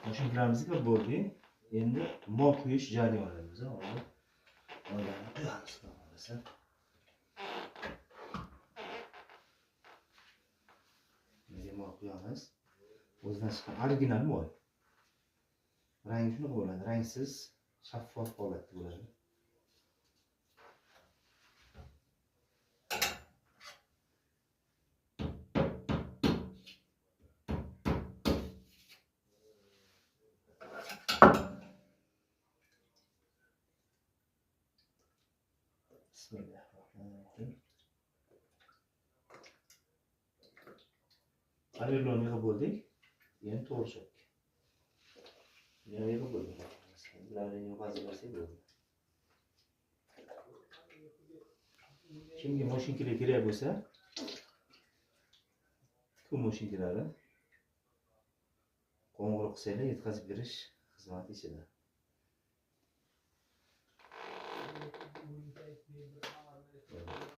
Mashinkalarimizni qilib bo'ldik. Endi moy quyish jarayonimiz. Hozir moylarni quyamiz, xudo xohlasa. Bunga moy quyamiz. O'zidan chiqqan original moy. Rangi shunaqa bo'ladi, rangsiz, shaffof holatda bo'ladi. Bismillahirrahmanirrahim. Alveloni yig'ib bo'ldik. Endi to'g'ri chopga. Buni yig'ib bo'ldik. Bularni yig'ib bersak bo'ldi. Kimga mashinkalar kerak bo'lsa, tikuv mashinkalari qo'ng'iroq qilsanglar yetkazib berish xizmati ichida.